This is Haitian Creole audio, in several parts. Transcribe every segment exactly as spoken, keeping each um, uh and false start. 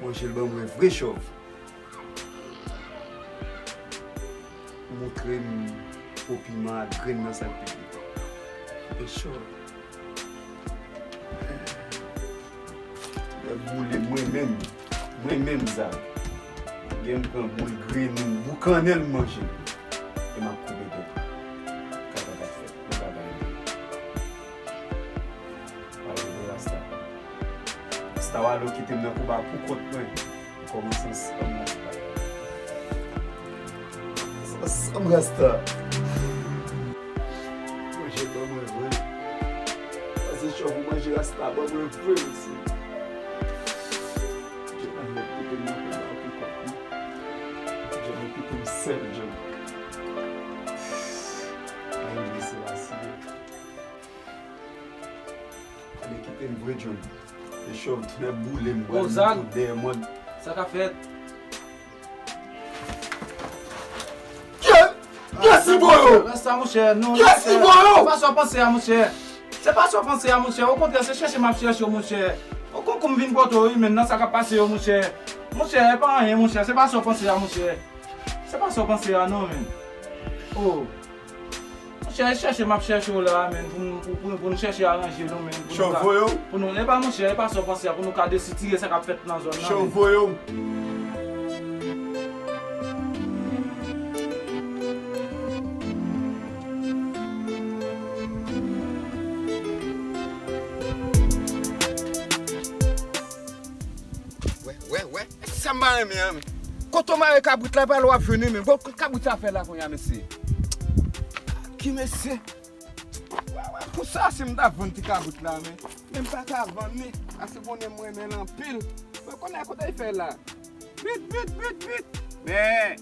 Manje l ban mwen vre chòv. Montre m po piman ak grenn nan sa k pi piti. E chòv. Lè boule mwen menm, mwen menm sa. Gen m pran boul grenn, m boukannen l, m manje l. E m ap koube dèt. Kaka k ap fèt, mwen pa bay li. Pale de Rasta. Rasta w ale w kite m nan konba pou kont mwen. Ou kòmanse ansanm Rasta. Ansanm Rasta. Manje ban mwen vre. Pase chòv ou manje Rasta ban mwen vre, mesye. Djòl mwen kite m nan konba pou kont mwen. Djòl mwen kite m sèl, djòl. Ay, mesye, la, si. Ale kite m vre, John. E chòv, tounen boule m, pral met ou dèyè mòn. Sa k ap fèt? Kiyès ki voye w? Rasta, monchè, non. Kiyès ki voye w? Se pa sa w panse a, monchè. Se pa sa w panse a, monchè. Okontrè, se chèche m ap chèche w, monchè. Ou konn kou m vin kote w, wi, men nan sa k ap pase yo, monchè. Monchè, e pa anyen, monchè. Se pa sa w panse a, monchè. Se pa sa w panse a, non, men. Oh. Monchè, e chèche m ap chèche w la, men, pou nou, pou, pou, pou nou chèche aranje nou, men, pou nou ka, pou nou, e pa, monchè, e pa sa w panse a, pou nou ka desitire sa k ap fèt nan zòn nan, men. Wè, wè, wè. Sa m pa renmen an, men. Kote w mare kabrit la, pral w ap jwenn li, men. Bon, kabrit sa fè la kounye a, mesye? Ki mesye? Wè, wè, pou sa, si m ta vann ti kabrit la, men. Men m pa ka vann li. Paske konnen m renmen l anpil. Mwen konnen kote l fè la. Bit, bit, bit, bit. Men.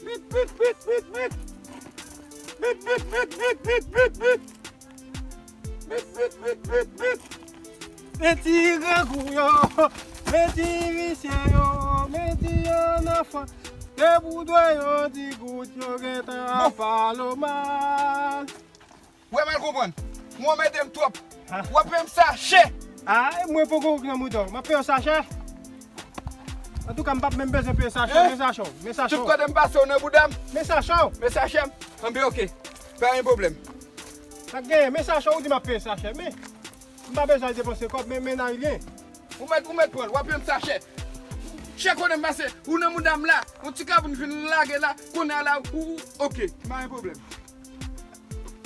Bit, bit, bit, bit, bit. Bit, bit, bit, bit, bit, bit, bit. Bit, bit, bit, bit, bit. Men ti grangou yo, men ti visye yo, men ti annanfan. Te boudwe yo di gout yo gentan ap pale w mal. Wè mal konprann. Ou anmède m twòp. W ap peye m sa chè. A, mwen poko nan mouda w. M ap peye w sa chè. Antouka, m p ap menm bezwen peye sa chè. Men sa chè w. Men sa chè w. Tout kote m pase, w nan bouda m. Men sa chè w. Men sa chè m. Anben, oke. Pa gen pwoblèm. Sa k genyen? Men sa chè w, ou di m ap peye sa chè. Men, m pa bezwen al depanse kòb, men, men nan ryen. Ou mèt, ou mèt pran l, w ap peye m sa chè. Chè kote m pase, ou nan mouda m la. Yon ti kabrit vin lage la, kounye a la, ou, ou, oke. Pa gen pwoblèm.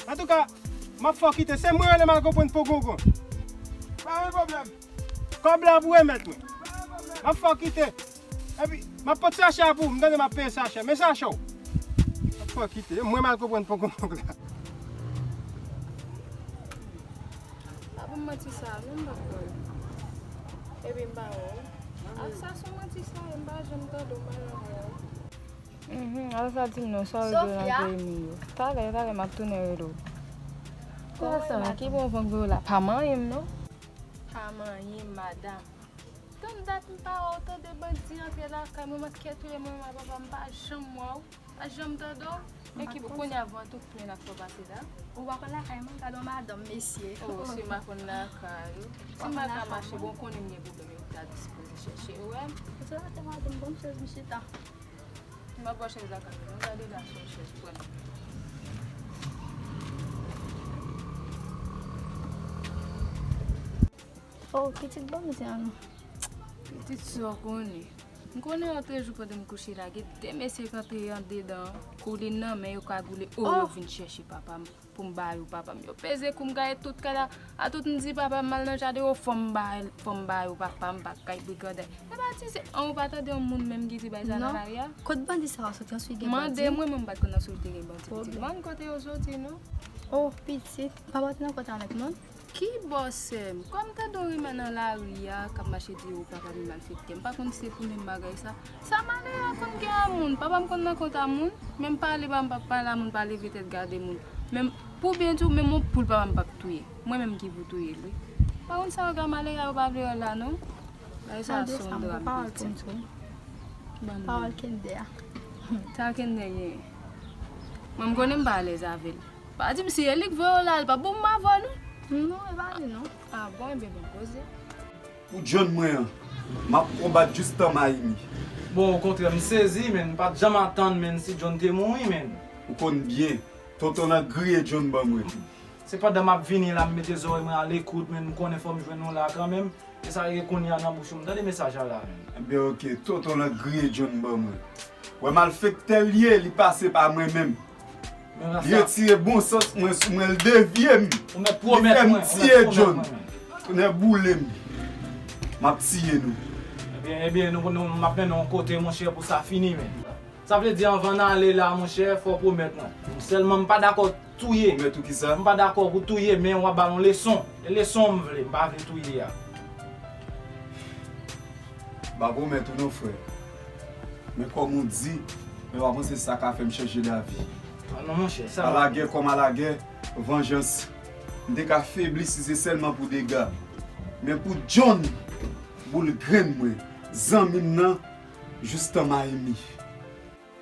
Antouka, m ap fè w kite. Se mwen rele mal konprann pogongon. Pa gen pwoblèm. Kòb la pou remèt mwen. M ap fè w kite. Epi, m ap pot sa chè a pou ou. M tande m ap peye sa chè. Men sa chè w. M ap fè w kite. Mwen mal konprann pogongon la. Pa pou m manti sa, non, m p ap pran l. Epi m pa wè w. Ak sa sou manti sa, m pa janm tande w mal nan mwen. Mhm, al sa di m non, sa w regle nan peyi m yo. Talè, talè, m ap tounen rele w. Talè sa, ki bon van gwo la? Pa manyen m non. Pa manyen m, madanm. Tann dat m pa wè w, tande bandi antre lakay mwen, m ap kè touye mwen, mwen, papa, m pa janm wè w. Pa janm tande w. Men ki kounye a van tou plen ak fò pase la. Ou pa konn lakay mwen, gade yon madanm, mesye. Oh, si m pa konn lakay ou. Si m pa ka mache, bon, konnen m gen pwoblèm, yo ta dispoze chèche, ou wè. Ou se madanm, bon, chèz m chita. M ap wè chèz la kanmenm. Gade la sou chèz pran. Oh, pitit, ban m di an non. Pitit, sa w konnen. M konnen lòt jou pandan m kouche la, gen de mesye k antre andedan, koulin nan men yo kagoule, oh, yo vin chèche papa m. Pou m ba yo papa m. Yo peze kou m gaye tout kay la. A tout m di papa m al nan jaden yo, fò m ba, fò m ba yo papa m, pa kay brigandè. E pa ti se an ou pa tande yon moun menm ki di bay sa nan lari a? Kot bandi sa yo soti? Answit gen bandi? Mande mwen, mwen m pa t konn nan sou te gen bandi pitit. Mande kote yo soti non. Oh, pitit, papa w te nan kont avèk moun? Ki bò sè m? Kòm tande yon rimè nan lari a k ap mache di yo papa m malfektè, m pa konn si se pou menm bagay sa. Sa malere a konn gen a moun? Papa m konn nan kont a moun? Men m pale, papa m p ap pale a moun, pa leve tèt gade moun. Men pou byen di w, menm yon poul papa m p ap touye. Mwen menm ki pou touye l wi. Pa konn sa yo ka malere a yo pa vle wè l la non. Bagay sa se yon dram pitit. Pawòl Kende a. Sa Kende genyen? Mwen m konnen m pa alèz avè l. Pa di m si e li k voye w la, li p ap bon m avè w non. Non, e pa li non. A bon, ebyen bon koze. Pou John mwen an. M ap konbat jistan Mayimi. Bon, okontrè, m sezi, men m pa t janm atann, men si John te mouri, men. Ou konn byen, tonton nan griye John ban mwen. Se pandan m ap vini la, m mete zòrèy mwen a lekout, men m konnen fò m jwenn nou la kanmenm. E sa ye kounye a nan bouch ou, m tande mesaj la la, men. Ebyen, oke, tonton nan griye John ban mwen. Wè malfektè l ye, li pase pa mwen menm. Li retire bon sans mwen sou mwen, l devye m. Ou mèt pwomèt mwen, ou mèt pwomèt mwen, men. Kounye a boule m. M ap tiye nou. Ebyen, ebyen, nou, nou, m ap mennen w yon kote, monchè, pou sa fini, men. Sa vle di, anvan n ale la, monchè, fò w pwomèt mwen. Sèlman, m pa dakò touye. Pwomèt ou kisa? M pa dakò pou touye, men w ap ba m yon leson. E leson m vle, m pa vle touye a. M pa pwomèt ou non, frè. Men kòm ou di, men w pa panse sa ka fè m chanje davi. Ah non, monchè, sa. Alagè kòm alagè, vanjans. M te ka febli si se sèlman pou dega. Men pou John, boul grenn mwen, zanmi m nan, jistan Mayimi.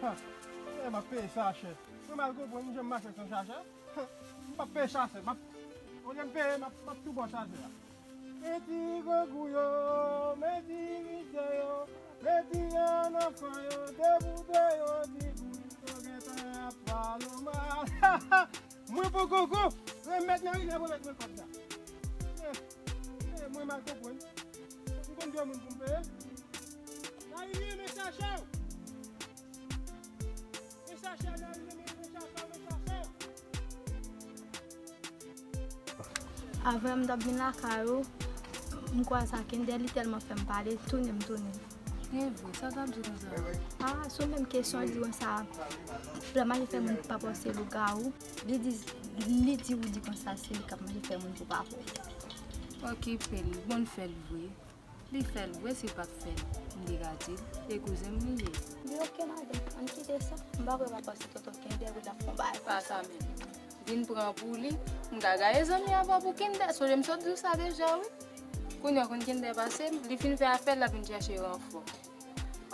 Ha, e m ap peye sa chè. Mwen mal konprann, m janm mache san chache. Ha, m p ap peye sa chè. M ap, olye m peye, m ap, m ap tou ba w chache a. Men ti grangou yo, men ti misye yo, men ti annanfan yo, debout yo, ti bout yo gentan ap pale w mal. Mwen poko ko remèt nan ri, lè remèt mwen kòb la. Eh, eh, mwen mal konprann. M konn dwe moun pou m peye. Nan ri, men chache w. Avan m t ap vin lakay ou, m kwaze ak Kinder, li tèlman fè m pale, tounen m tounen. E vre, sa w t ap di konsa? Ah, sou menm kesyon, li di konsa, l ap mache fè moun pa pè w se lougawou. Li di, li di ou di konsa, se li k ap mache fè moun pou pa pè w. Okipe l, bon l fè l vre. Li fè l vre, si l pa t fè l, m te ka di l, e kouzen m li ye. Li oke, madanm, ann kite sa. M pa kwè papa se tonton Kinder wi l ap fè yon bagay konsa. Pa sa menm. Vin pran pou li, m ka gaye zanmi avè w pou Kinder. Sonje m sot di w sa deja, wi. Kounye a, w konn Kinder pase m, li fin fè afè l, l ap vin chache ranfò.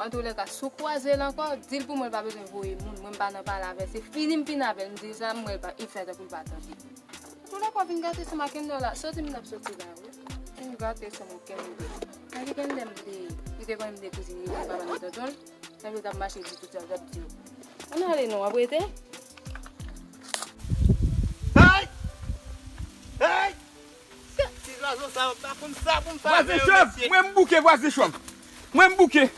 Antoulèka, si w kwaze l ankò, di l pou mwen l pa bezwen voye moun. Mwen m pa nan pale avè l. Se fini m fin avè l. M di l sa, m wè l pa, li fè tankou l pa tande. Antoulèka, w vin gate san m ak Kinder la. Soti m t ap soti la, wi. Vin gate san m ak Kinder. Nan ki Kinder m te ye? Li te konnen m te kouzin li, li pa ban m tonton l. Epi w t ap mache di tout sa w t ap di yo. Ann ale non, w ap rete? Hey! Hey! Ti zwazo sa yo pa konn sa pou m fè avè yo, mesye. Vwazen Chòv, mwen m bouke, Vwazen Chòv. Mwen m bouke.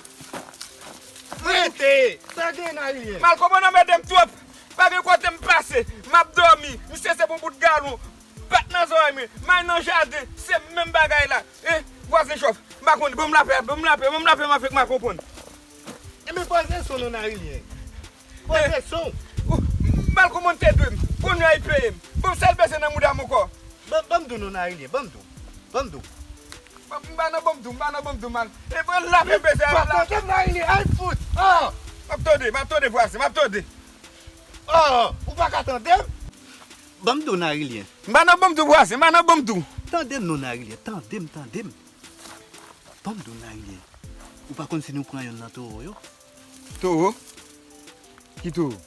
Rete! Sa gen Narilyen? Mal konprann anmède m twòp. Pa gen kote m pase. M ap dòmi. Misye se pou bout galon. Bat nan zòrèy mwen. M al nan jaden. Se menm bagay la. E, Vwazen Chòv. M pa konn. Ban m lapè, ban m lapè, ban m lapè, m ap fè k mal konprann. Enben, poze son non, Narilyen. Poze son. Ou, m al kòmande dwe m. Kounye a, li peye m. Ban m sèl bese nan mouda m ankò. Ban, ban m di w non, Narilyen. Ban m di w. Ban m di w. M pa nan ban m di w, m pa nan ban m di w, man. E pran lapè bese a la. Tande m, Narilyen. Ay, fout. Ah! M ap tande, m ap tande, vwazen, m ap tande. Ah! Ou pa ka tande m? Ban m di w, Narilyen. M pa nan ban m di w, vwazen, m pa nan ban m di w. Tande m non, Narilyen. Tande m, tande m. Ban m di w, Narilyen, ou pa konn si nou pran yonn nan towo yo? Towo? Ki towo?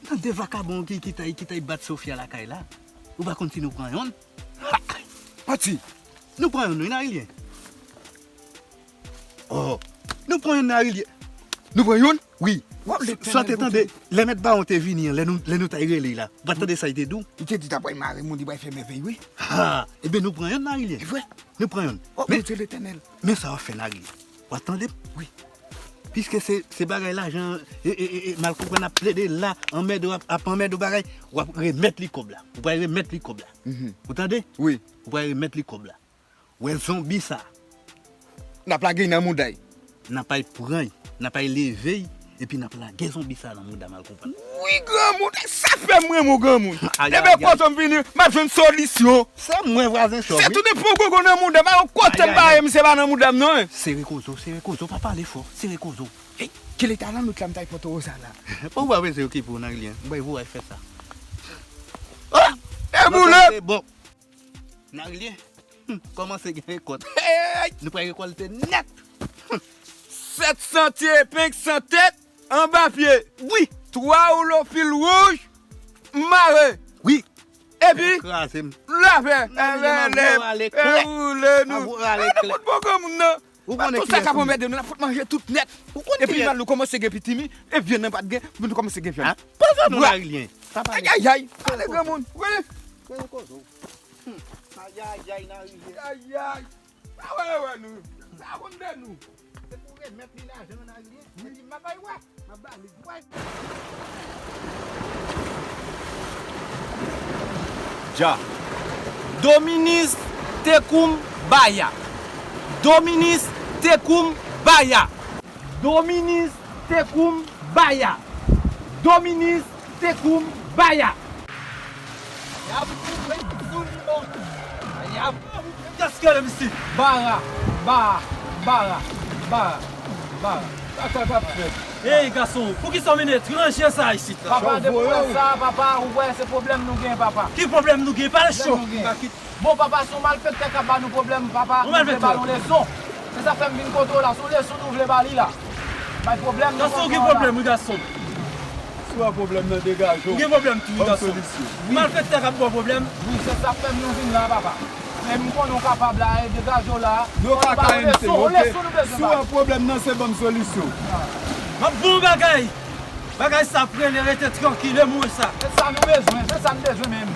Nan de vakabon ki, ki t al, ki t al bat Sofia lakay la. Ou pa konn si nou pran yonn? Ha! Manti! Nou pran yonn, wi, Narilyen. Oh! Nou pran yonn, Narilyen. Nou pran yonn? Wi. Sa w te tande, lè mèt bawon te vini an, lè nou, lè nou t al rele l la, ou pa t tande sa li te di w? Li te di l t ap pral mare moun, li pral fè mèvèy, wi. Ha! Ebyen, nou pran yonn, Narilyen. E vre? Nou pran yonn. Oh, men, Bondye Letènèl. Men sa w ap fè, Narilyen. W ap tande m? Wi. Piske se, se bagay lajan, e, e, e, e, mal konprann ap plede la, anmède w ap, ap anmède w bagay, w ap remèt li kòb la. Ou pral remèt li kòb la. Mhm. Ou tande? Wi. Ou pral remèt li kòb la. Wè zonbi sa. N ap lage l nan mouda l. N ap al pran l, n ap al leve l, epi n ap lage zonbi sa nan mouda mal konprann. Wi, granmoun, e sa fè m renmen w, granmoun. Depi kote m vini, m ap jwenn solisyon. Se mwen, vwazen Chòv, wi. Se tout nenpòt gogo nan mouda m, pa yon kote m pa ye, misye pa nan mouda m non. Sere koze w, sere koze w, pa pale fò, sere koze w. Hey, ki leta lannwit la m t al pran towo sa la? Bon, ou pa bezwen okipe w, Narilyen. M bay voye fè sa. Ah! E boule! Bon. Narilyen, hmm, kòmanse gen rekòt. Hey! Nou pral rekòlte nèt. Hmm. Sèt san ti epeng san tèt anba pye. Wi. Twa woulo fil wouj mare. Wi. Epi kraze m. Lapè. Narilyen, m ap voye w ale klè. E boule nou. M ap voye w ale klè. Bon granmoun nan. Ou konnen tout sa k ap anmède nou, n ap fout manje tout nèt. Ou konnen epi mal nou kòmanse gen pitimi, e vyann nan pa t gen, nou kòmanse gen vyann. Pa fè nou larilyen. Ayayay, pale granmoun. Wi. Ayayay, larilyen. Ayay. Sa wè, wè nou. Sa konn de nou. Se pou remèt li lajan nan larilyen. Epi m pa bay wè. M ap ba li wè. Dja. Dominis Tekoum Baya. Dominis Tekoum Baya. Dominis Tekoum Baya. Dominis Tekoum Baya. Gaskè le misi. Bara, bara, bara, bara, bara. Sa k ap fèt? Ey, gason, poukisa w mennen etranje sa isit la? Papa, depi w wè sa, papa, ou wè se pwoblèm nou gen, papa. Ki pwoblèm nou gen? Pale cho. Bon, papa, se yon malfektè k ap ba nou pwoblèm, papa. Nou vle ba nou leson. Se sa fè m vin kote w la, se yon leson nou vle ba li la. Bay pwoblèm nou. Gason, ou gen pwoblèm, wi, gason. Si w wè pwoblèm nan, degaje w. Ou gen pwoblèm tou, wi, gason. Malfektè k ap ba w pwoblèm. Wi, se sa fè m nou vin la, papa. Men m konnen w kapab la, e degaje w la. Yo ka ka yon leson, yon leson nou bezwen ba li. Si w wè pwoblèm nan, se ban m solisyon. M ap ba w bagay. Bagay sa ap rele rete trankil, e mwen sa. Se sa nou bezwen, se sa n bezwen menm.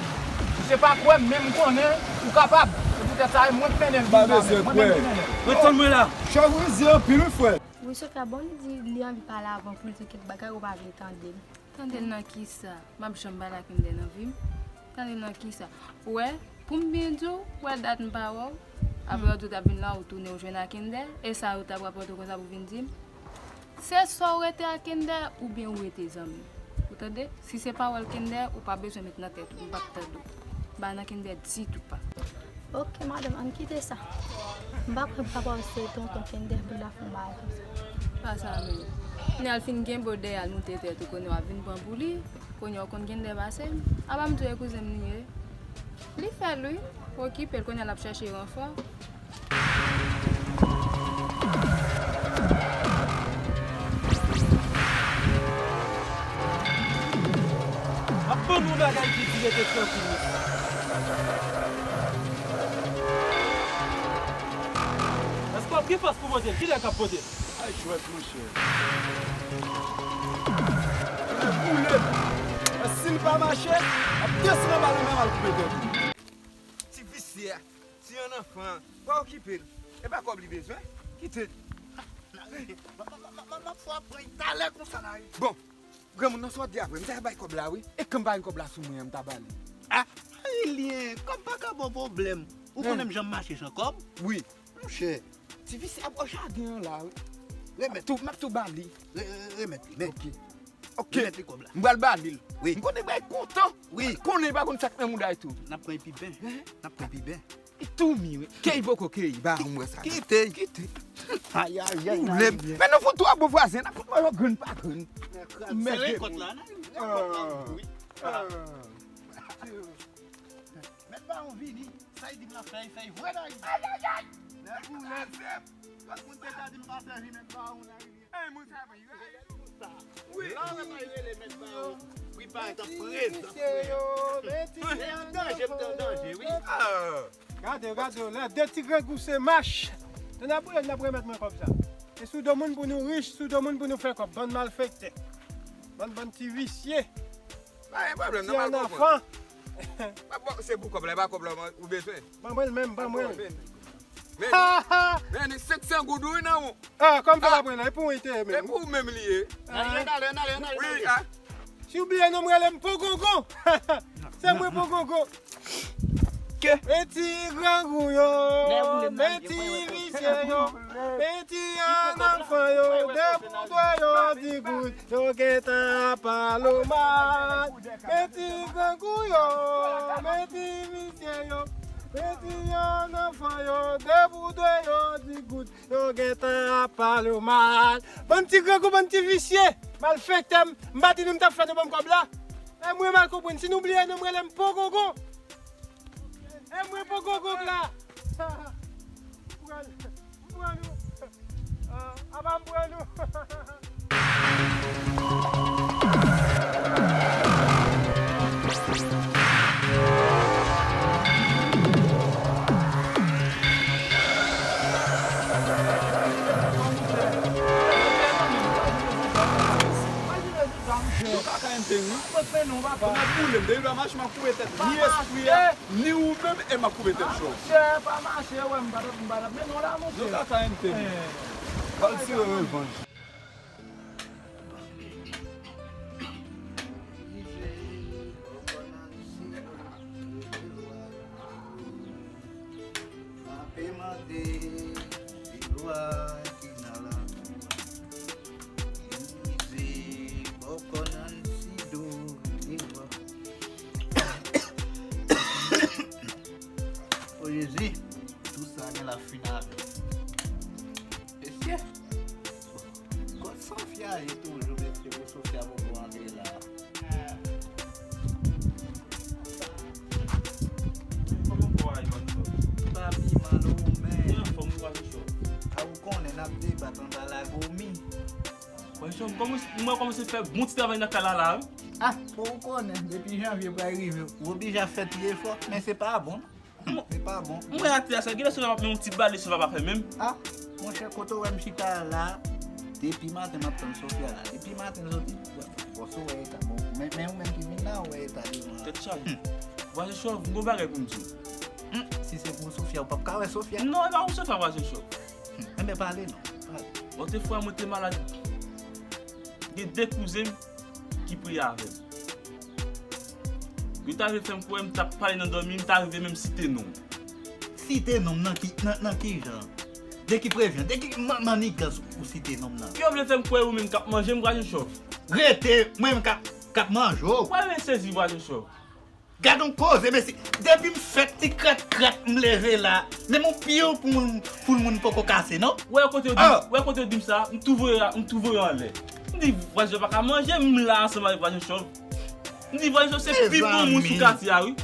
Misye pa kwè m, men m konnen ou kapab. Se poutèt sa, e mwen k mennen l vin la menm. Mwen menm ki mennen l. Ret tann mwen la. Chavrizye anpil, wi, frè. Wi, Sofia, bon, li di li anvi pale avè w pou l di kèk bagay, ou pa vle tande l. Tande l nan kisa? M ap janm pale ak Kinder nan vi m? Tande l nan kisa? Ou wè, pou m byen di w, ou wè dat m pa wè w. Apre yo di w t ap vin la, ou tounen ou jwenn ak Kinder, e sa yo t ap rapòte w konsa pou vin di m? Se swa w rete ak Kinder oubyen w rete zanmi. Ou tande? Si se pawòl Kinder, ou pa bezwen met nan tèt ou, m p ap tande w. M pa nan Kinder ditou, pa. Ok, madanm, ann kite sa. M pa kwè papa w se tonton Kinder pou l ta fè yon bagay konsa. Pa sa menm. Kounye a l fin gen bo dèyè a l moute tèt ou, kounye a w ap vin pran pou li. Kounye a w konn Kinder pase m. Apa m di w e kouzen m li ye? Li fè l wi. Okipe l, kounye a l ap chèche ranfò. M ap ban nou bagay ki di rete trankil, mesye. Èske w ap gen fòs pou pote l? Kilè k ap pote l? Ay, jwèt, monchè. Kilè boule m. Si l pa mache, m ap desann anba lanmè m al koupe tèt li. Ti visye a, ti annanfan an, pa okipe l. E pa kòb li bezwen? Kite l. M ap fè w ap pran l talè konsa, Nari. Bon, granmoun nan, sa w ap di apre? M ta bay kòb la, wi. E kan m pa gen kòb la sou mwen an, m ta ba li. A, Marilyen, kòb pa ka ba w pwoblèm. Ou konnen m janm mache san kòb? Wi. Monchè. Ti visye ap bò jaden an la, wi. Remèt. M ap tou, m ap tou ba li. Re-, re-, remèt li, men. Ok. Ok. Remèt li kòb la. M pral ba li l. Wi. M konnen bagay kontan. Wi. Konnen li pa konn sa k nan mouda l tou. N ap pran epi ben. N ap pran epi ben. Li tou mi, wi. Keyi poko keyi, ba m wè sa. Kite. Kite. Ayayay. Pwoblèm. Men nou fout twa bon vwazen, n ap fout manje grenn pa grenn. Mèt gen kòt la, nan. Wi. Mèt Bawon vini. Sa y di m la fèy, fèy vre nan y. Ayayay! Lè pou lè. Lòt moun te ka di m pa sèvi Mèt Bawon nan rivyè. Ey, moun sa mwen. Wi. Lè w wè pa rele Mèt Bawon. Wi, pa egzanp, prezan. Mwen an danje, m te an danje, wi. Gade, gade, lè de ti grangou se mach. Tande boule, n ap remèt mwen kòb sa. E sou do moun pou nou rich, sou do moun pou nou fè kòb. Bann malfektè. Bann, bann ti visye. Pa gen pwoblèm, non, m al konprann. M ap ba w, se pou kòb la, e pa kòb la ou bezwen. Ban mwen l menm, ban mwen l. Men, men, senk san goud wi nan ou. Ah, kòm fè la pran la, e pou mwen te menm. E pou ou menm li ye. N ale, n ale, n ale, n ale. Wi, ah. Si w bliye non m rele m Pogongon. Se mwen Pogongon. Men ti grangou yo, men ti visye yo, men ti annanfan yo, de pou dwe yo di goud, yo gentan ap pale w mal. Men ti grangou yo, men ti visye yo, men ti annanfan yo, de pou dwe yo di goud, yo gentan ap pale w mal. Bann ti grangou, bann ti visye, malfektè, m, m pa di nou m t ap fè nou ban m kòb la. E mwen mal konprann, si nou bliye non m rele m Pogongon. E mwen Pogongon la. M pran, m pran nou. Ah, apa m pran nou. Mwen fè non, papa. Fò mwen boule m. Depi l pa mache, m ap koupe tèt ni espri a, ni ou menm, e m ap koupe tèt Chòv. Monchè, pa mache, wè, m pa t ap, m pa t ap mennen w la, monchè. Nou ka ka entèdi. Pral tire revanj. Frape mande, se lwa ki nan la. Mize bòkò Nancy do, se lwa. O Jezi, tout sa gen la fin avè. Mesye, kot Sofia ye toujou, mesye, pou Sofia poko antre la? Kòman kò a ye, Vanchon? Pa pi mal, o, men. Mwen anfòm, wi, Vanchon. A, ou konnen, n ap debat anba lagomi. Vanchon, kòman, mwen kòmanse fè bon ti travay nan kay la, la, wi. A, bon, ou konnen, depi janvye pral rive, ou oblije ap fè ti efò, men se pa bon. Se pa bon. Mwen atè a sa, genlè Sofia p ap, men yon ti bale Sofia p ap fè menm. A, monchè, kote w wè m chita la, depi maten m ap tann Sofia la. Depi maten l soti, fò, fò, fò w wè eta. Bon, men, men ou menm ki vin la, ou wè eta devan an. Tèt chaje. Vwazen Chòv, m gon bagay pou m di w. Hmm, si se pou Sofia, ou p ap ka wè Sofia. Non, e pa pou Sofia, Vwazen Chòv. Hmm, enben, pale non, pale. Lòt fwa, mwen te malad. Gen de kouzen m ki priye avè m. Yo ta vle fè m kwè m t ap pale nan dòmi, m ta rive menm site non m. Site non m nan ki, nan, nan ki jan? De ki prevyan? De ki ma-, manigans ou site non m nan? Yo vle fè m kwè ou menm k ap manje m, Vwazen Chòv. Rete, mwen menm k ap, k ap manje w. Vwazen sezi, Vwazen Chòv. Gad on koze, mesye. Depi m fèt, ti krèt krèt, m leve la. Menm on pye pou moun, pou moun poko kase, non? Wè kote yo di, wè kote yo di m sa, m tou voye, m tou voye anlè. M di, vwazen pa ka manje, m la ansanm avèk vwazen Chòv. M di, vwazen Chòv se pi bon moun sou katye a, wi.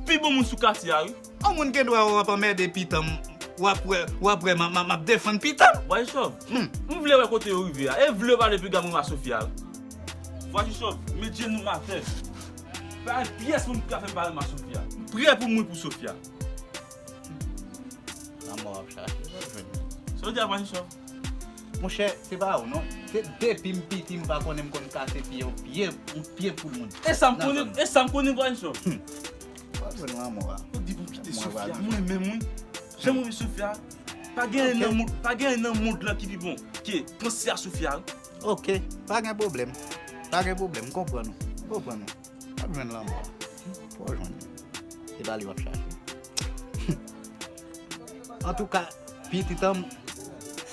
Pi bon moun sou katye a, wi. On moun gen dwa wè w ap anmède pitan m, w ap wè, w ap wè m ap, m ap, m ap defann pitan m. Vwazen Chòv, m vle wè kote yo rive a. E vle yo pale pi granmoun a Sofia, wi. Vwazen Chòv, met jenou m atè. Pa gen pyès moun ki ka fè m pa renmen a Sofia. M prè pou mouri pou Sofia. Lanmò w ap chache, w ap jwenn li. Sa w di a, Vwazen Chòv? Monchè, se pa ou non. Se depi m piti, m pa konnen m konn kase pye, pye, pye pou moun. E sa m konnen, e sa m konnen, Vwazen Chòv. W ap jwenn lanmò a. Ou di pou m kite Sofia, mwen menm, wi. Jan m renmen Sofia. Pa gen anyen nan mond, pa gen anyen nan mond lan ki pi bon ke panse a Sofia, wi. Ok, pa gen pwoblèm. Pa gen pwoblèm, m konprann ou. M konprann ou. W ap jwenn lanmò. Fò w jwenn li. Se pa li w ap chache. Antouka, pitit an m,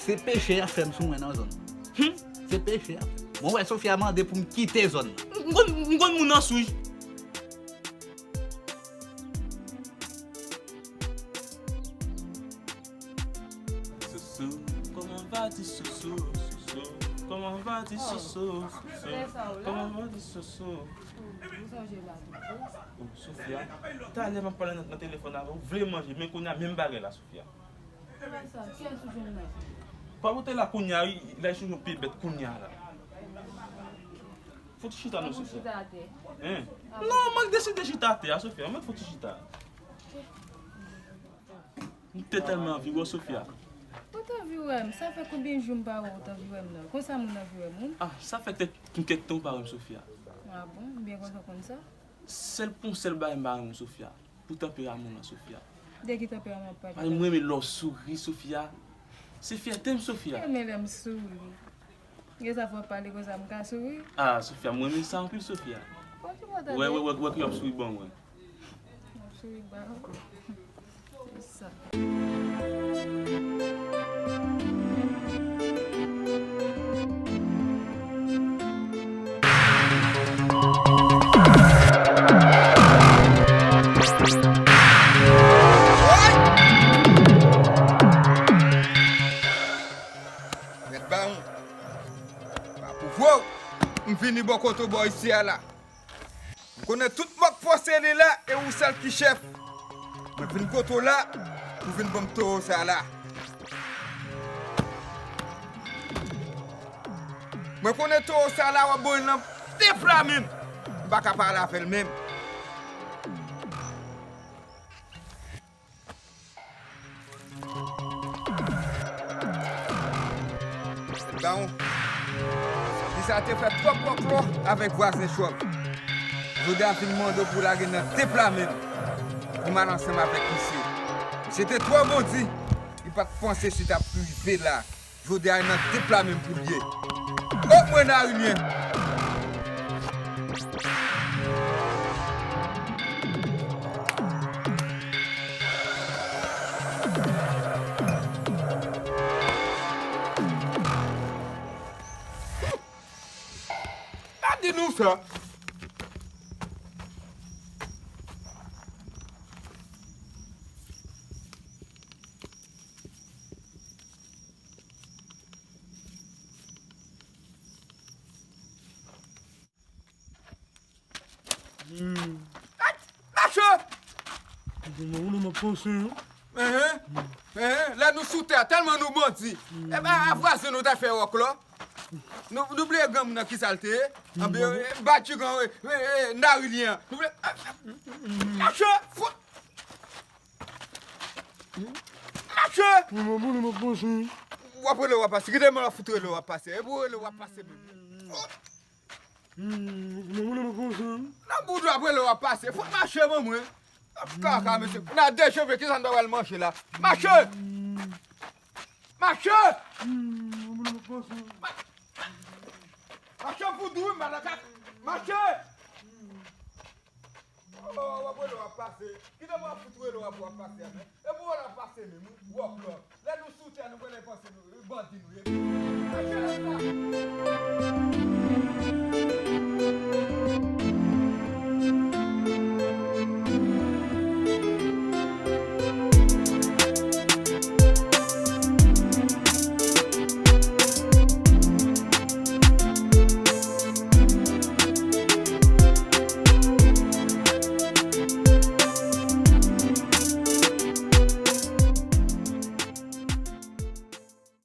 se peche y ap fè m sou mwen nan zòn. Hmm? Se peche y ap fè m. Mwen wè Sofia mande pou m kite zòn nan. M konn, m konn moun nan sou. Soso, comment vas-tu, Soso, Soso? Comment vas-tu, Soso, Soso? Comment vas-tu, Soso? Ou sonje la tou. Oh, Sofia, talè m ap pale nan, nan telefòn avè w, ou vle manje, men kounye a menm bagay la, Sofia. Kiyès sa? Kiyès ou jwenn la? Pa pote la kounye a, wi, la sou yon pye bèt kounye a la. Fouti chita non, Sofia. Chita atè. Hein? Non, mwen deside chita atè a, Sofia, mwen fouti chita. M te tèlman anvi wè w, Sofia. Ou t anvi wè m? Sa fè konbyen jou m pa wè w, ou t anvi wè m nan? Konsa moun anvi wè moun? Ah, sa fè kèk, kèk tan w pa wè m, Sofia. Ah bon? M byen kontan konn sa. Sèl pou yon sèl bagay m pa renmen w, Sofia. Pou tanperaman w lan, Sofia. De ki tanperaman w ap pale la? Mwen renmen lè w souri, Sofia. Se fyète m, Sofia. Renmen lè m souri. Gen sa fò w pale konsa m ka souri? Ah, Sofia, mwen renmen sa anpil, Sofia. Bon, ki mwen tande? Wè, wè, wè, wè ki w ap souri ban mwen. M ap souri ban ou. Se sa. Mèt ba ou. Pa pou vre w, m vini bò kote w bò isi a la. M konnen tout mòk fòse li la, e ou sèl ki chèf. Mwen vin kote w la, pou vin ban m towo sa la. Mwen konnen towo sa la, w ap ban l nan de pla menm. M pa ka pale avè l menm. Mèt ba ou. Sa te fè twòp wòklò avèk vwazen Chòv. Jodi a vin mande w pou w lage nan tep la menm pou m al ansanm avèk misye. Misye te twò bandi, li pa t panse si t ap rive la. Jodi a nan tep la menm pou l ye. Kot mwen Narilyen? Pa di nou sa. Hmm. Mache! Mwen, mwen, mwen panse, wi. Ehe. Ehe. Lè nou sou tè, tèlman nou bandi. Hmm. Enben, a vwazen nou ta fè wòklò. Nou, nou bliye granmoun nan ki sa l te ye? Hmm. Anben, eh, Batigan, eh, eh, eh, Narilyen. Nou bliye, eh, eh, mache! Fou! Mache! Mwen, mwen, mwen panse. W ap rele w ap pase. Kite mwen fout rele w ap pase. E pou rele w ap pase menm. Hmm, mwen, mwen panse. Nan boudou ap rele w ap pase. Fout mache, mwen, mwen. Ap kaka, mesye. Nan de cheve, kisa n ta pral manje la? Mache! Mache! Hmm, mwen, mwen panse. Mache pou dou, wi, malakak. Mache! Oh, w ap rele w ap pase. Kite mwen fout rele w ap, w ap pase a, men. E pou w ap pase menm, wi. Wòklò. Lè nou sou tè, nou konnen panse nou, wi, bandi nou ye. Mache la.